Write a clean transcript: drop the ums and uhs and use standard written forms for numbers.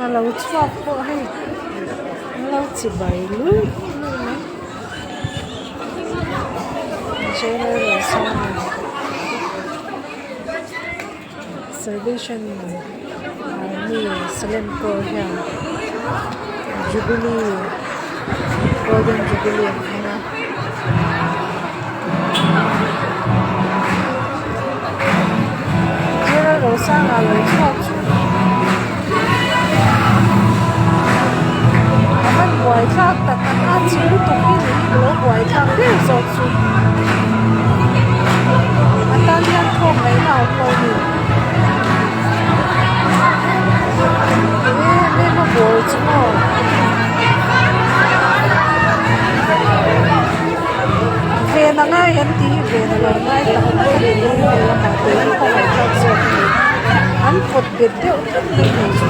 A lo chhuak pawh hei an lo chibai luih luih mai. Salvation Army Salem Corps hian Jubilee Golden Jubilee an hmang a. General Rosanga lo chhuak chu a van buai thlak tak an at chhe lutuk hi ni hi ka lo buai thlak ber zawk chu a tan hian thawk ngaihna a awm lo a ni em em a ball chu maw. Ven a ngai an tih hi ven a lo ngai tak tak a ni lung leh lamah te hi khawngaih thlak zawk a ni an pawt bet deuh tlat mai ni chu.